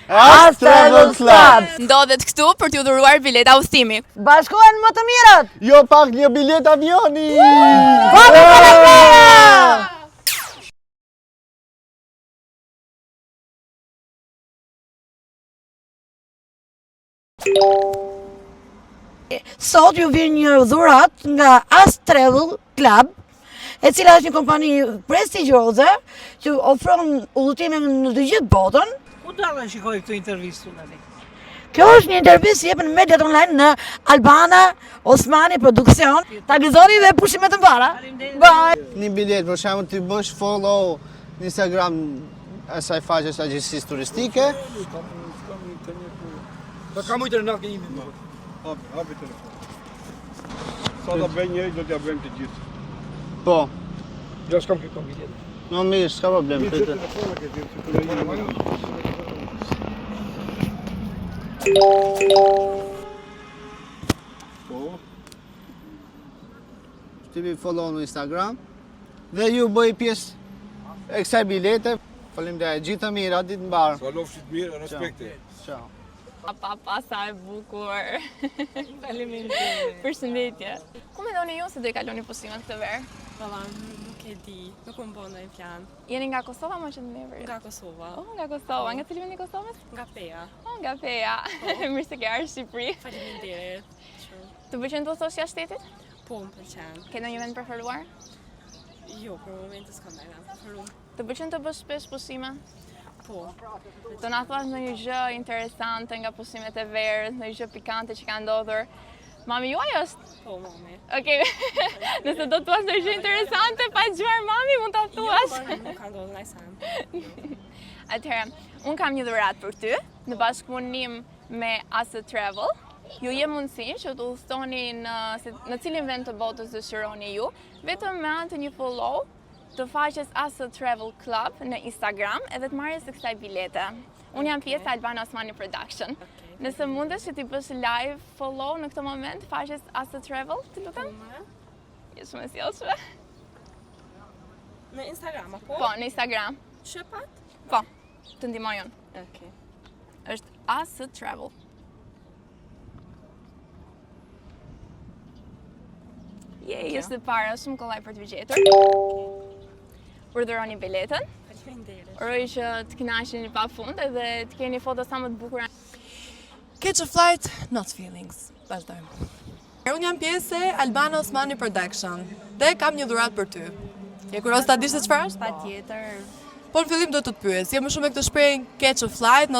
As Travel Club! Ndodhet këtu për t'ju dhuruar bileta udhëtimi. Bashkohen më të mirët! Jo pak një bilet avioni! Sot ju vjen një dhuratë nga As Travel Club, e cila është një kompani prestigjioze që ofron udhëtime në të gjithë botën. Ku do ta shikoj këtë intervistë unë tani? Kjo është një intervistë që jepet në mediat online në Albana Osmani Produksion. Ta gëzoni dhe pushime të mbara. Bye. Një bilet, për shembull, ti bësh follow në Instagram asaj faqes agjencisë turistike. Po kam ujtë në natë ke një minutë. Hapi, hapi telefon. Sa ta bëj njëri, do t'ja bëjmë të gjithë. Po, Jo, s'kam kërkon biletë. no mirë, s'ka problem, Një pritë. telefon e ke ti, si punë një. Po, Ti bi follow në Instagram dhe ju bëj pjesë e kësaj bilete. Faleminderit, gjithë të mira, ditë mbarë. sa lofshit mirë, respekte. Ciao. Pa, pa, pa, sa e bukur. Faleminderit. Përshëndetje. Ku mendoni ju se do i kaloni pushimet këtë verë? Valla, nuk e di, nuk më bën ndonjë plan. Jeni nga Kosova më që të Nga Kosova, Oh, nga Kosova. Nga cili vend i Kosovës? nga Peja. Oh, nga Peja. Mirë se ke ardhur në Shqipëri. Faleminderit. Shumë. Të pëlqen të udhëtosh jashtë shtetit? Po, më pëlqen. Ke ndonjë vend preferuar? Jo, për momentin s'kam ndonjë vend preferuar. Të pëlqen të bësh shpesh pushime? Po, Do na thuash ndonjë gjë interesante nga pushimet e verës, ndonjë gjë pikante që ka ndodhur. Mami juaj është? po, mami. Okej. Nëse do të thuash ndonjë gjë interesante pa dëgjuar mami, mund ta thuash. Jo, po, nuk ka ndodhur ndonjë sen. Atëherë, unë kam një dhuratë për ty, në bashkëpunim me As Travel. Ju jep mundësinë që të udhëtoni në se- në cilin vend të botës dëshironi ju, vetëm me anë të një follow të faqes As Travel Club në Instagram edhe të marrjes së kësaj bilete. Unë jam pjesë e Albana Osmani Production. Nëse mundesh që t'i bësh live follow në këtë moment faqes As Travel, të lutem? Je shumë e sjellshme. Në Instagram, apo? Po, në Instagram. Shëpat? Po, të ndihmoj unë. Okej. Është As Travel. Jej, është e para, shumë kollaj për të gjetur. Urdhëroni biletën. Faleminderit. Uroj që të kënaqeni pafund edhe të keni foto sa më të bukura. Catch a flight, not feelings. Vazhdojmë. Unë jam pjesë e Albana Osmani Production dhe kam një dhuratë për ty. Je kurioz ta dish se çfarë është? Patjetër. Po në fillim do të të pyes, je më shumë me këtë shprehjen catch a flight, not.